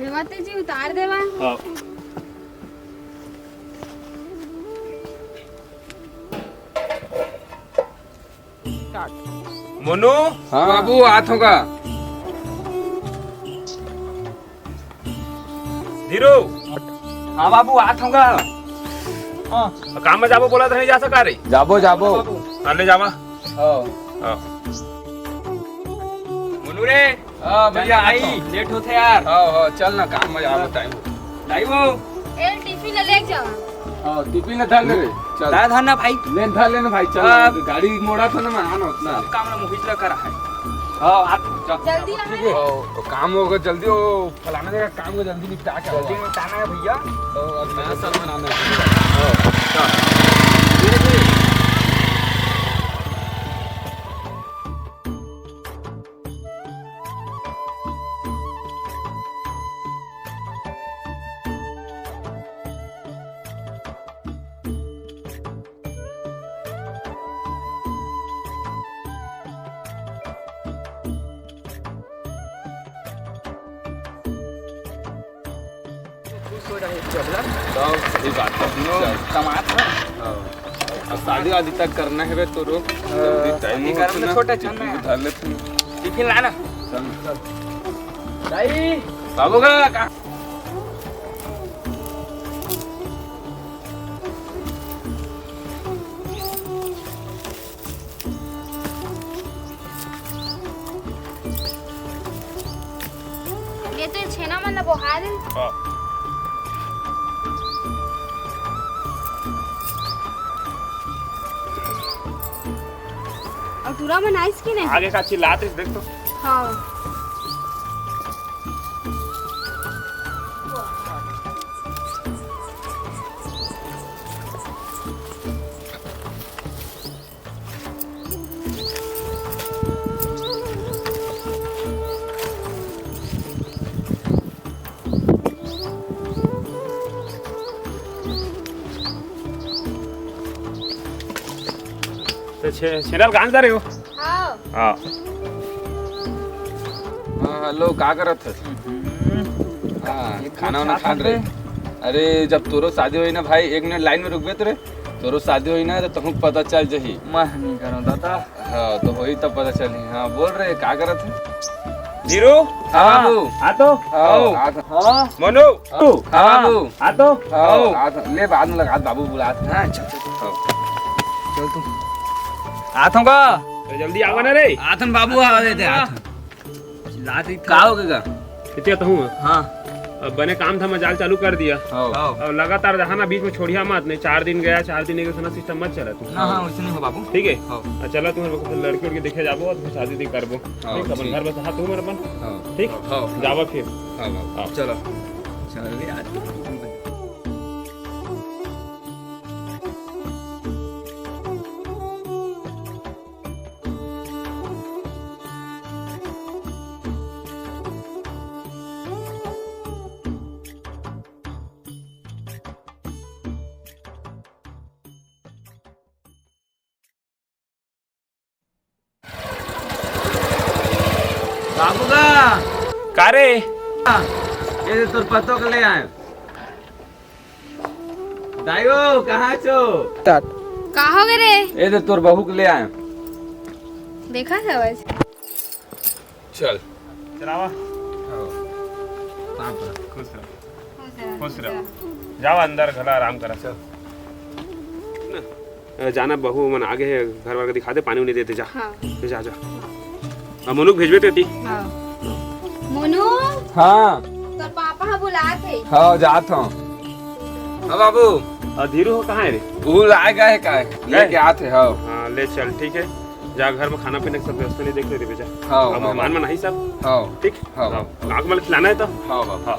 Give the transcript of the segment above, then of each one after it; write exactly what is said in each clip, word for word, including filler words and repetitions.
रेवती जी, उतार देवा। हाँ। मोनू। हाँ। बाबू, आत हों गा। धीरू। हाँ बाबू, आत हों गा। हाँ। काम में जाबो बोला तो नहीं जा सका रे? जाबो, जाबो। हाँ, ले जावा। हाँ। हाँ। मोनू रे। हाँ भैया, चल, आई। लेट होथे यार। हाँ, हाँ, चल ना, काम में जाबो, टाइम हो। भाई वो। ए, टिफिन ले, ले जावा। हाँ, टिफिन धर ले रे। चल। दा धर ना भाई। ले, धर लेना भाई, चल। हाँ। गाड़ी मोड़ा था ना, मैं आना उतना। सब काम ना मोहित ला करा है। हाँ, आ, चल। जल्दी आ। ठीक है। हाँ, तो काम होगा जल्दी, वो फलाना जगह काम को जल्दी निपटा के जल्दी आओ। निपटाना है भैया। तो अब नया साल मनाना है। हाँ, चल। खुश हो रहे चबला। तब सही बात है। नो, चल। कमात है। हाँ। अब शादी वादी तक करना है बे तोरो। हाँ, जल्दी टाइम शादी हो करना ना, छोटा टिफिन चलना है। धर ले तू। टिफिन लाना। चल। दाई। बाबू का, का? ये तो ये छेना मन ला बोहा दे। हाँ। अउ टूरा मन आइस कि नहीं? आगे का चिल्लात रहिस, देख तो। हाँ। तो छे-, छेना ल कहाँ जा रहे हो? हाँ। हाँ। हाँ, हेलो, का करत हस? हाँ, ये खाना वाना खात खान रहे। अरे, जब तोरो शादी होई ना भाई, एक मिनट लाइन में रुकबे तो रे। तोरो शादी होई ना, तो तहूँ पता चल जही। मैं नहीं करूँ दादा। हाँ, तो होई तब पता चली। हाँ, बोल रे, का करत है? धीरू? हाँ, हाँ, बाबू। आ तो। हाँ, आओ। आ तो। हाँ। मोनू? हाँ, बाबू। आ तो। हाँ, आओ। आ तो। ले, बाद में लगा, बाबू बुलात है। हाँ, चल, चल, चल। हाँ। चल तू। आत हों का? तो जल्दी आवा ना रे। आथन बाबू, आवा देते, आथन। चिल्लात रही का हो गया? कितिया तो हूँ। हाँ। अब बने काम था, मजाल चालू कर दिया। हाँ। हाँ। और लगातार रहा ना, बीच में छोड़िया मत, नहीं चार दिन गया, चार दिन एक साना सिस्टम मत चला तू। हाँ, हाँ, वैसे नहीं हो बाबू। ठीक है? हाँ। अच्छा, चला तुम्हारे को लड़की उड़की देखे जाबो और फिर शादी दी करबो। हाँ, ठीक, अपन ठीक। घर बस हाथ उमर अपन। हाँ। ठीक? हाँ। जावा फिर। हाँ, बाबू। हाँ। चलो। चल यार। बाबू का? का रे? ये दे तोर पतो के ले आए। दाई हो, कहाँ छो? का हो गे रे? ये दे तोर बहू के ले आए। देखा है वैसे। चल। चलावा। हाँ। पाँव पर। खुश रह। खुश रह, खुश रह। जावा अंदर, घला आराम करा। चल। ना, जाना बहू मन आगे है, घर वर के दिखा दे, पानी उनी दे दे, जा। हाँ। जा, जा। अब मोनू के भेजबे तेती। हाँ। मोनू। हाँ। तोर पापा ह बुलात हे। हाँ, जात हूँ। हाँ बाबू। और धीरू हो कहाँ है रे? वो लाए गए का है, लेके आत हे, हाँ। हाँ, ले चल, ठीक है। जा घर में खाना पीने की सब व्यवस्था नहीं देख ले रे बेटा। हाँ, अब हाँ, मेहमान हाँ। मन आई सब। हाँ। ठीक? हाँ, हाँ। हाँ। आँख में खिलाना है तो। हाँ, हाँ। हाँ।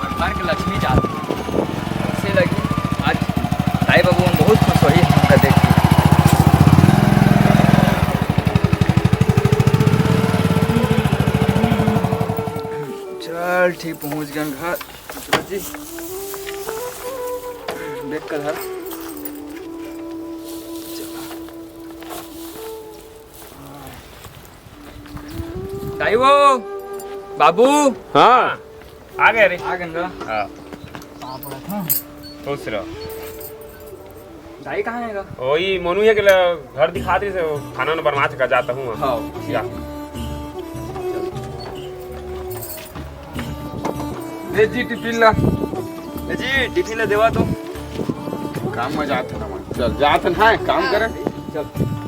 परिवार के लक्ष्मी जात हे। से लगी आज दाई बाबू मन बहुत खुश होही हमका देख के। चल ठीक, पहुँच गए घर। जी, देख कर हर। आई वो बाबू। हाँ। आ गए रे। आ गंगा। हाँ। पाँव पड़त हँव। खुश रहो। दाई कहाँ हे गा? वही मोनू हे के ल-, घर दिखा दी से, खाना न बनवा के जाता हूँ। हाँ। या। दे जी टिफिन ला। ए जी, टिफिन ला देवा तो। काम में जात हन ना, चल जात हन, हाँ, काम करे। चल।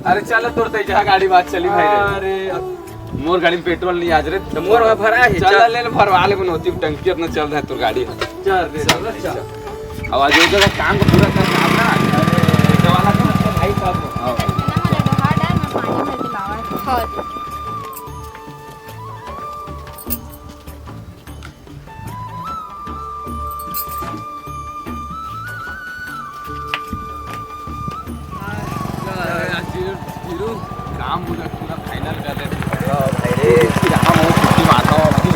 अरे चल, तोर तई जहाँ गाड़ी बात चली भाई रे। अरे अब मोर गाड़ी में पेट्रोल नहीं आज रे। तो मोर में भरा है, चल चल। ले ले, भरवा ले, बनोती टंकी अपना चल रहा है तोर गाड़ी है। चल रे, चल, चल, चल। चल। अब आज ये जगह काम को पूरा करना है ना। जवाला का मतलब भाई साहब। हाँ। इतना हमारे डोहार डाल में पानी भर के लावा है। हाँ। काम पूरा पूरा फाइनल कर दे। हाँ भाई रे। काम हो, छुट्टी मारता हूँ अभी।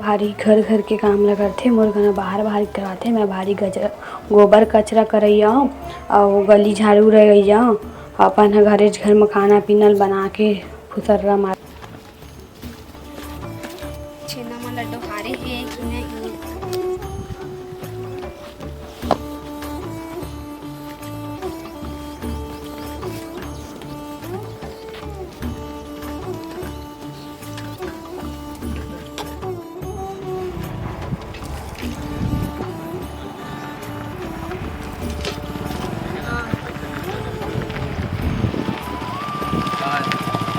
भारी घर घर के काम ल करथे, मोर कना बाहर बाहर करवाथे। मैं भारी गजरा, गोबर कचरा करइया हूँ, अउ गली झाड़ू रहइया हूँ। अपन ह घरेच घर म खाना पीना ल बना के फुसर्रा मार। छेना म लड्डू हारे हे कि नहीं?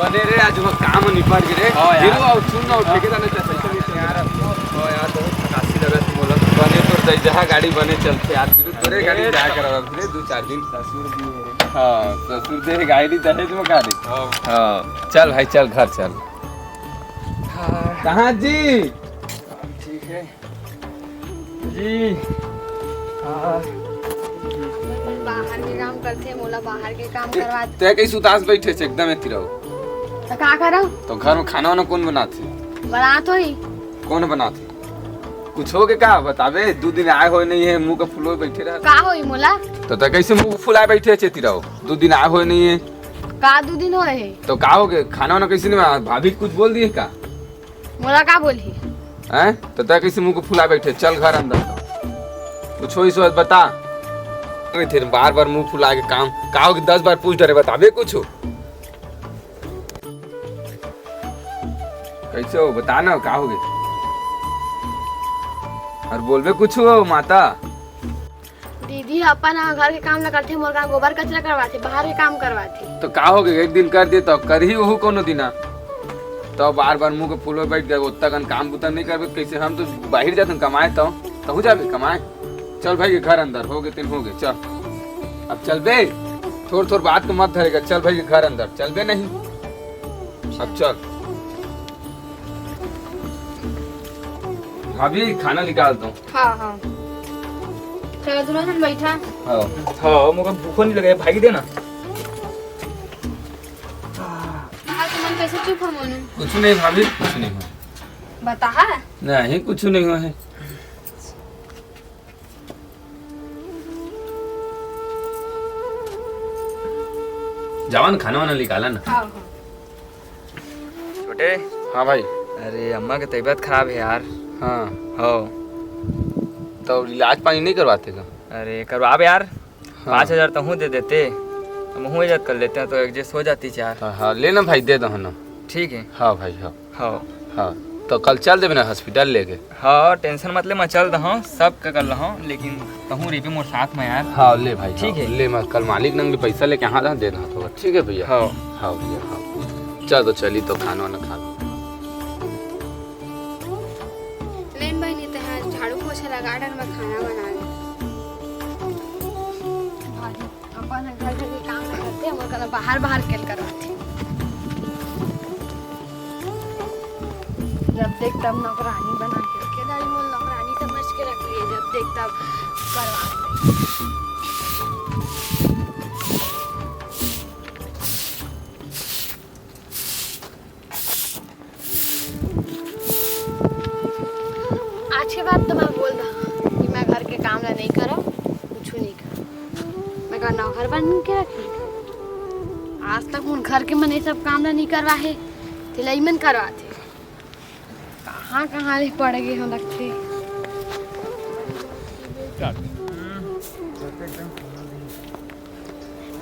बने रे, आज वो काम निपट गे रे। हाँ यार। हीरो, आओ, सुन ना, हाँ। ठेकेदार ने पैसा नहीं यार, यार, बहुत थकासी लगत हे मोला। बने तोर दई जहाँ गाड़ी बने चलथे यार, फिर तोरे गाड़ी अरे, जाया करब रे, दू चार दिन। ससुर भी हे रे। हाँ, ससुर दे गाड़ी दहेज में का दे? हाँ। हाँ, चल भाई, चल घर चल। हाँ। कहाँ जी? ठीक है। जी। हाँ। बाहर के काम करथे, मोला बाहर के काम करवा। तैं कइसे उदास बइठे हस एकदम एती रहो। त का करव? तो घर में खाना वाना कोन बनाथे? बनात होही। कोन बनाथे? कुछ होगे का? बताबे, दू दिन आए होय नहीं हे, मुँह का फुलोय बइठे रहा। का होही मोला? तो तैं कइसे मुँह फुलाय बइठे हस एती रहो? दू दिन आए होय नहीं हे। का दू दिन होय हे? तो का होगे? खाना वाना कइसे नहीं बना? भाभी कुछ बोल दिए का? मोला का बोलही? हैं? त तैं कइसे मुँह को फुलाय बइठे? चल घर अंदर। कुछ होइस होय त बता। नहीं थे, बार बार मुँह फुला के काम। का होगे, दस बार पूछ डरे, बताबे कुछ? कइसे हो? बता ना, का होगे? अउ बोलबे कुछ हो, माता? दीदी ह अपन ह घर के काम ल करथे, मोर करा गोबर कचरा करवाथे, बाहर के काम करवाथे। तो का होगे, एक दिन कर दे तो करही ओहू कोनो दिना। तो बार बार मुँह के फुलोय बइठ गे, ओत्ता कन काम बुता नहीं करबे, कइसे हम तो बाहिर जाथन कमाए, तो तहूँ जाबे कमाए। चल भाई के घर अंदर, होगे तेन होगे, चल। अब चलबे, थोर थोर बात को मत धरे कर, चल भाई के घर अंदर, चलबे नहीं। अब चल। भाभी, खाना निकाल दो। हाँ, हाँ। चलो, दोनों झन बइठा। हाँ। हाँ, मोला भूखो नहीं लगे, भाई दे ना। हाँ, तुमन कइसे चुप हो, मोनू? कुछ नहीं भाभी, कुछ नहीं हो। बता। नहीं, कुछ नहीं हुआ है। जावन खाना वाना निकाला ना। हाँ, हाँ। छोटे। हाँ भाई। अरे, अम्मा के तबीयत खराब हे यार। हाँ। हो। तो इलाज पानी नहीं करवाते का? अरे, करवाबे यार। हाँ। पाँच हजार तहूँ दे देते, हमहूँ इज्जत कर लेते हैं, तो एडजस्ट हो जाती यार। हाँ, हाँ, ले ना भाई, दे दो ना। ठीक है। हाँ भाई, हाँ। हाँ। हाँ, तो कल चल देबे ना हॉस्पिटल लेके। हाँ, टेंशन मत ले, मैं चल दहूँ, सब का कर लहूँ, लेकिन तहूँ रहिबे मोर साथ में यार। हाँ, ले भाई, ठीक हाँ, है। ले, मैं कल मालिक नंग ले पैसा लेके, हाँ, दे दहूँ तो, ठीक है भैया? हाँ। हाँ भैया, हाँ। चल तो चली तो खाना वाना खा लो। लेन बहिनी, तेहा झाड़ू पोछा लगा डर, मैं खाना बना ले। भाभी, अपन घर घर के काम ल करथे, मोर करा बाहर बाहर के ल करवाथे। जब देख तब नौकरानी बना के रखे, दाई मोर नौकरानी समझ के रख लिए, जब देख तब करवा। आज के बाद तो मैं बोल दहूँ कि मैं घर के काम ला नहीं करव, कुछ नहीं करव। मैं कहा, "ना, बन के रखी। आज तक मोर घर के मन ये सब काम ला नहीं करवा हे, तेला इमन करवाथे। कहाँ कहाँ ले पड़ गए हो लगथे।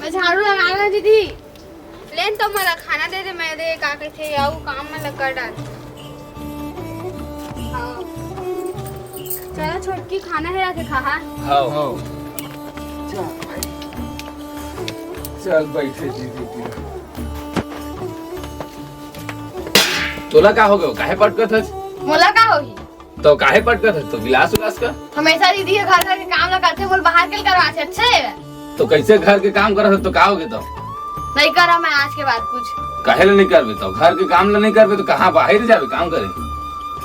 मैं झाड़ू लगा रहा दीदी। लेन तो मोला खाना दे दे, मैं दे का कथे अउ काम में लगा डाल। हाँ। चला छोटकी खाना हे आके खा। हाँ। हाँ। चल भाई। चल बैठे दीदी। तोला का हो गयो? काहे पटकत हस? मोला का होही? तो काहे पटकत हस? तो गिलास उलास का? हमेशा दीदी के घर, घर के काम ला करथे, मोला बाहर के करवाथे, अच्छा हे? तो कैसे घर के काम करत हस तो का होगे तो? नहीं करा मैं आज के बाद कुछ। काहे ले नहीं करबे तो? घर के काम ला नहीं करबे तो कहाँ बाहर जाबे काम करे?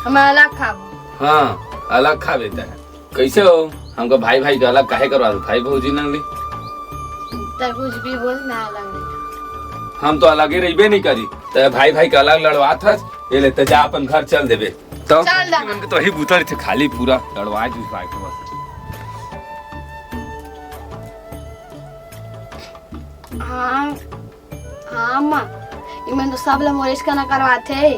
हम अलग खाबो। हाँ, अलग खाबे तैं। कैसे हो? हमका भाई भाई के अलग काहे करवा दो? भाई भौजी नंगली। तैं कुछ भी बोल, मैं अलग नहीं। हम तो अलगे रहिबे नहीं करी। तैं भाई भाई के अलग लड़वात हस, ये ले तैं जा अपन घर चल देबे। तो चल जा। मन के तो ही बुता रहिथे खाली पूरा लड़वाए जुझवाए के बस। हाँ, हाँ माँ, इमन तो सब ला मोरेच कना करवाथे।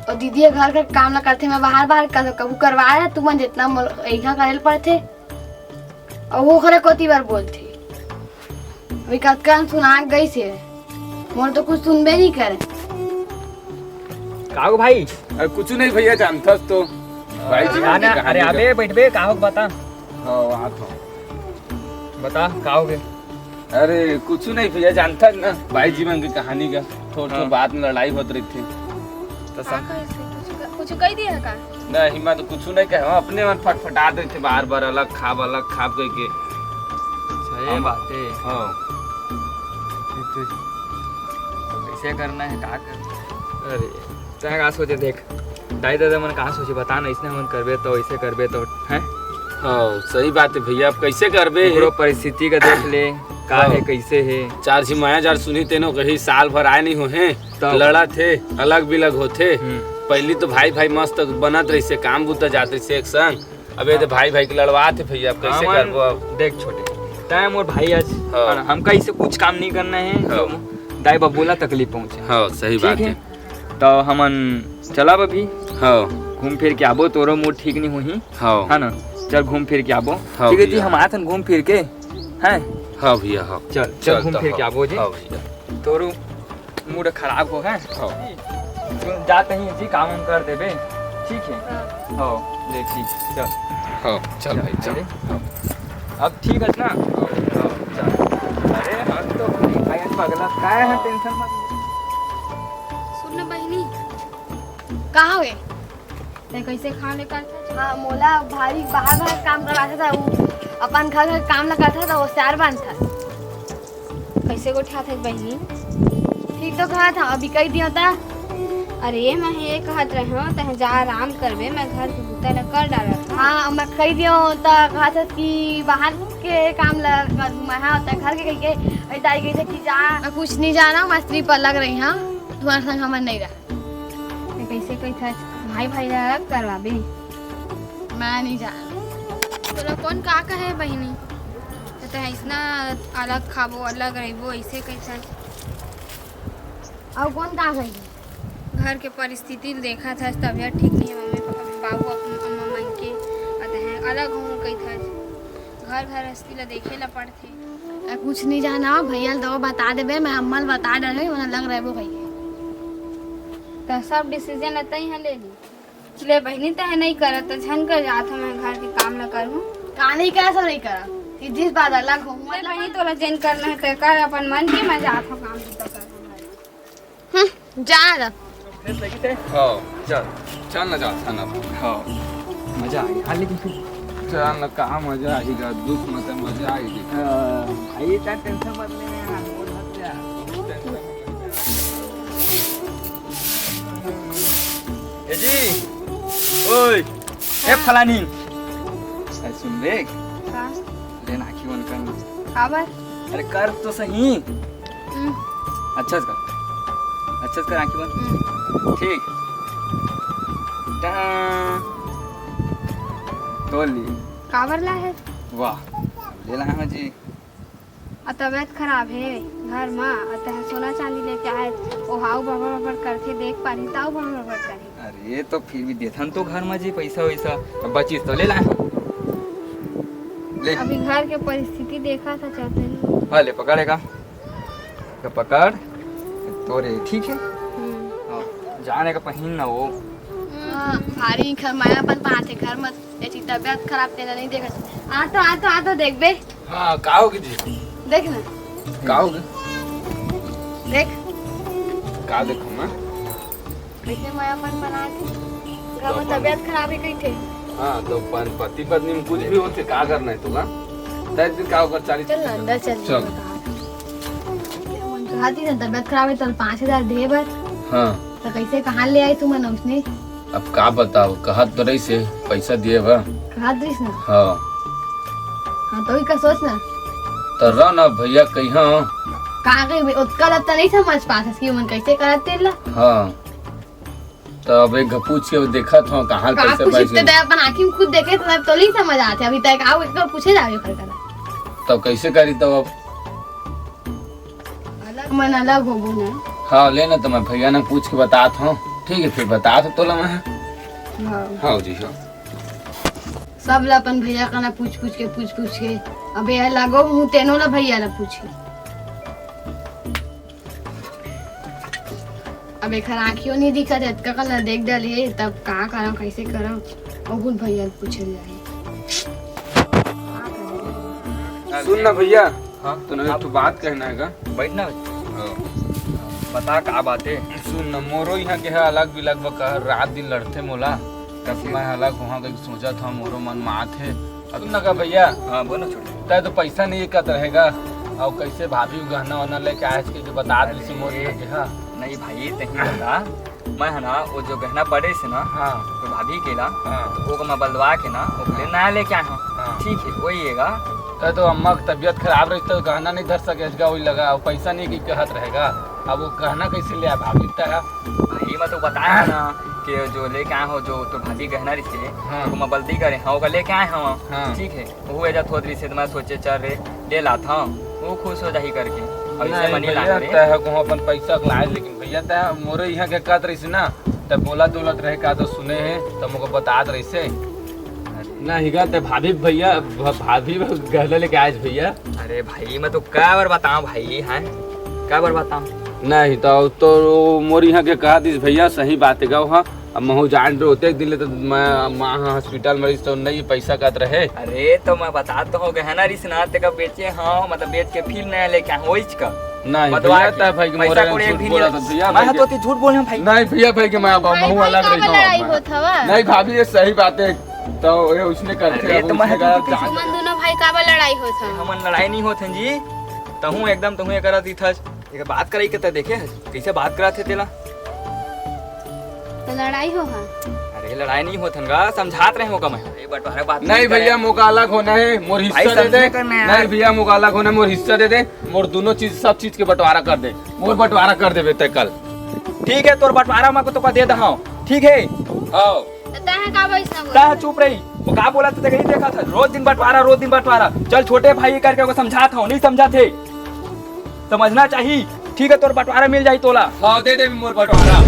और दीदी ह घर के काम ला करथे, मैं बाहर बाहर कर, कभू करवाए है तुमन जितना मोर इहाँ करे ल पड़थे। और वो खरे कोती बार बोलथे। अभी कतकन सुना गई से, मोर तो कुछ सुनबे नहीं करे। का हो भाई? अरे कुछ नहीं भैया, जानथस तो भाई जी ना, मन के ना, कहानी अरे का। अबे बैठबे, का हो बता। हाँ, वहाँ था। बता, का हो गए? अरे कुछ नहीं भैया, जानथस ना भाई जी मन के कहानी का, थोड़ा थोड़ा हाँ। बात में लड़ाई होत रहिथे। तो का सब कहे से? कुछ क-, कुछ कह दिया का? नहीं, मैं तो कुछ नहीं कहे, हम अपने मन फटफटा देथे बार बार, अलग खाब, अलग खाब कह के। सही हम बात है। हाँ। ये तो कैसे करना है, का करना है? अरे, तैं का सोचे देख, दाई ददा मन कहाँ सोचे बता ना, इसने हमन करबे तो, ऐसे करबे तो, हैं? हाँ, सही बात है भैया, अब कैसे करबे? ओकरो परिस्थिति का देख ले, का हाँ। है, कैसे है? चार झी माया जार सुनी तेनो कही साल भर आए नहीं हो हैं, तब। लड़त हे, अलग बिलग होथे। हम्म। पहली तो भाई भाई मस्त बनत रहिसे, काम बुता जात रहिसे एक संग, अब ये तो हाँ। भाई भाई के लड़वात हे भैया, अब कैसे हमन करबो अब? देख छोटे, तैं मोर भाई अस, हाँ। है ना? हमका इसे कुछ काम नहीं करना है, हाँ। जो दाई बबू ला तकलीफ पहुँचे। हाँ, सही ठीक बात है। है। तो हमन चलब अभी। हाँ। घूम फिर के आबो, तोरो मूड ठीक नहीं होही। हाँ। है ना? चल घूम फिर के आबो। हाँ ठीक है जी, भैया। हम आथन घूम फिर के। हैं? हाँ भैया, हाँ। चल, चल चल घूम तो फिर के हाँ। आबो जी। हाँ भैया। तोरो मूड खराब हो है। हाँ। तू जात ही जी काम हम कर देबे। ठीक है? हाँ। हाँ, ले ठीक, चल। हाँ, चल चल, भाई, चल। अरे। हाँ। अब ठीक है ना? हाँ, चल। अरे, हम तो ठीक है, पगला। काय है हाँ। टेंशन मत ले। सुन ना बहिनी। का होगे? तैं कैसे खाना लेकर था? हाँ, मोला भारी बाहर बाहर काम करवाता था, वो अपन घर घर काम ला करता था, वो होशियार बनता। कैसे गोठियात हे बहिनी? ठीक तो कहत हँव, अभी कहि दियो त। अरे, मैं ये कहत रहेंव, तैं जा आराम करबे, मैं घर के बूता ल कर डारत हँव। हाँ, मैं कहि दियो त कहत हस कि बाहर के काम ल करहूँ मैं, हाँ, त घर के कहिके, अरे दाई कहिथे कि जा। मैं कुछ नहीं जानँव, मैं सिर्फ अलग रहिहँव, तुम्हर संग हमन नहीं रह। तैं कैसे कहिथस, भाई भाई ल अलग करवाबे? मैं नहीं जानँव। तोला कोन का कहे बहिनी? त तैं अइसना अलग खाबो, अलग रहिबो, अइसे कहिथस। अउ कोन का कही? घर के परिस्थिति ल देखत हस, तबीयत ठीक नहीं हे, मम्मी पापा, बाबू अपन अम्मा मन के, अउ तैं अलग हूँ कहिथस। घर गृहस्थी ल देखे ल पड़थे। मैं कुछ नहीं जानँव, भैया ल तो बता देबे, मैं अम्मा ल बता डरे, ओमन अलग रहबो कहिके। त सब डिसीजन ल तैं ह ले ली। ले बहिनी, तैं नहीं करत, त झन कर जात हँव, मैं घर के काम ल करहूँ। का नहीं करत, सब नहीं करत। सीधी बात अलग हो, ले मतलब बहिनी, तोला जेन करना हे, तैं कर अपन मन के, मैं जात हँव काम बूता करहूँ। हम्म, जा ना। हाँ, चल, चल ना जा, चल ना। हाँ, मजा आ गया। हाँ, लेकिन फिर चल ना, कहाँ मजा आएगा, दुख में तो मजा आएगी। हाँ, भाई, इतना टेंशन मत लेना यार, बोल मत यार। ए जी, ओए, ए फलानी, ए, सुन बे। का? ले ना, आँखी बंद कर ना। काबर? अरे कर तो सही। हम्म। अच्छा से कर, अच्छा से कर, आँखी बंद। हम्म। ठीक। टां। तोल ली। काबर ला हे? वाह, ले ला हँव जी। अउ तबियत खराब हे घर म, अउ तैं सोना चांदी लेके आए, ओ हाउ भड़बड़ भड़बड़ करथे, देख पारही, ताऊ भड़बड़ भड़बड़ करही। अरे, तो फिर भी देथन तो घर म जी पैसा वैसा, अब बचिस तो ले लाए। ले। अभी घर के परिस्थिति देखा था चलते ही। हाँ, ले पकड़ एका। तो पकड़। तोरे, ठीक है? हम्म। हाँ, जाने का पहिन ना वो। हाँ, भारी घर माया अपन पाथे घर म, एची तबियत खराब तेला नहीं देखत। आ तो, आ तो, आ तो देख बे। हाँ, का होगे जी? देख ना। का होगे? देख। का देखो मैं? कैसे माया अपन बना के। घर म तबियत खराब है कहीं थे। हाँ, तो पन-, पति पत्नी में कुछ भी होथे, का करना है तोला? तय दिन का होकर चालीस चल ना, अंदर चल। चल। कहा थी ना, तबियत खराब है, तो पाँच हजार दे बर। हाँ। तो कैसे, कहाँ ले आई तुमन उसने? अब का बताओ, कहत तो रहिस हे, पैसा दिए बा। कहत रहिस ना? हाँ। हाँ, तो ही का सोच ना। तो रह ना भैया, कहिया। का कही, ओतका ला तो नहीं समझ पात हस कि ओमन कैसे करत तेला। हाँ। तो अब एक पूछ के देखत हूँ, कहाँ का पैसा पूछिस बच ते गए। दे, अपन आँखी में खुद देखे तो, तो नहीं समझ आते। अभी तक आओ, एक बार पूछे जावे ओकर करा। तो कैसे करी तब अब? अलग मन अलग होबो ना। हाँ, ले ना, तो मैं भैया ने पूछ के बतात हूँ। ठीक है, फिर बतात हूँ तोला मैं। हाँ। हाँ जी, हाँ। सब ला अपन भैया का ना पूछ पूछ के, पूछ पूछ के। अब ये लगो हूँ तेनो ला भैया ला पूछ के। अब एखर आँखियों नहीं दिखत है, अतका कन ला देख डाली है, तब का करम, कैसे करम? ओगुन भैया ला पूछल जाए। सुन ना भैया, हाँ? तोला एक ठो बात कहना है का? बैठ ना। हाँ। बता, का बात है? सुन ना, मोरो यहाँ के है अलग बिलग बका, रात दिन लड़थे मोला। तब मैं अलग होहा कहीं सोचत हूँ, मोरो मन मात है। अब सुन ना का भैया? हाँ, बोल ना छोटे। तय तो पैसा नहीं कहत रहेगा, और कैसे भाभी गहना वहना लेके आए के बता दीसी मोर यहाँ के, हाँ। नहीं भाई, तहीं बता। मैं है ना, वो जो गहना पड़े से ना, हाँ। तो भाभी के ला, हाँ। तो ओकर मैं बदलवा के ना, ओकर ले हाँ। नया लेके आए हूँ। हाँ। ठीक है, वही हैगा। तो, तो अम्मा की तबीयत खराब रही तो गहना नहीं धर सके, इसका वही लगा, और पैसा नहीं कि कहत रहेगा। अब वो गहना कैसे ले आए भाभी तय? भाई, मैं तो बताया ना कि जो लेके आए हो, जो तो भाभी गहना रही से, हाँ। तो मैं बदली करे, हाँ, ओकर लेके आए हूँ। हाँ। ठीक है, वो एजा थोत रही से, तो मैं सोचे, चल रे, ले लात हूँ। वो खुश हो जाही करके। अब इसे नहीं मनी भैया, लाना रे। तय है कहूँ अपन पैसा के लाए, लेकिन भैया, तय मोरे यहाँ के कहत रहिस ना, तब बोलत बोलत रहे का तो सुने है, तब मोको बतात रहिस है। नहीं गा, तय भाभी भैया, भ-, भाभी गहना लेके आए भैया। अरे भाई, मैं तो कै बार बताऊं भाई, हैं? कै बार बताऊं? नहीं तो, तो मोर यहाँ के कहा दिस भैया, सही बात है गौ, हाँ। अब महू जान रहे होते एक दिन ले तो मैं, माँ हाँ hospital में रहिस तो नहीं पैसा कहत रहे। अरे तो मैं बतात तो हूँ, गहना रहिस ना, तेका बेचे हाँ, मतलब बेच के फिर नया लेके आए, वही का। नहीं बतवा भैया, के। तय भाई के पैसा मोरे कौड़ी एक झूठ भी बोला नहीं। तो भैया, मैं भाई तो के ती झूठ बोले हूँ भाई। नहीं भैया, भाई के मैं अब भाई, महू भाई, अलग काबर रही हूँ लड़ाई अब मैं। होत हवा? नहीं भाभी, ये सही बात है, तो ये उसने करके अरे, अब तो मैं उसने तो कहा, तुमन दोनों भाई काबर लड़ाई होत हव? हमन लड़ाई नहीं होत हन जी, तहूँ एकदम तहूँ एकरा दिथस। एक बात करई के त देखे हस, कइसे बात करत हे तेला। त लड़ाई हो हा? अरे लड़ाई नहीं होत हन गा, समझात रहे हो का मैं। अरे बंटवारा बात नहीं नहीं करे। भैया, मोका अलग होना है, मोर भाई हिस्सा दे दे। समझे कर ना यार। नहीं भैया, मोका अलग होना है, मोर हिस्सा दे दे, मोर दोनों चीज, सब चीज के बंटवारा कर दे, मोर बंटवारा कर देबे तय कल। ठीक है, तोर बंटवारा मैं तो का दे दहा हूँ, ठीक है? हाँ। त तैं ह का बइस ना बोल? तैं ह चुप रही। वो का बोलत हे, तें नहीं देखत हस? रोज दिन बंटवारा, रोज दिन बंटवारा। चल छोटे भाई करके ओको समझात हूँ, नहीं समझत हे। समझना चाही। ठीक है, तोर बंटवारा मिल जाही तोला। हाँ, दे दे मोर बंटवारा।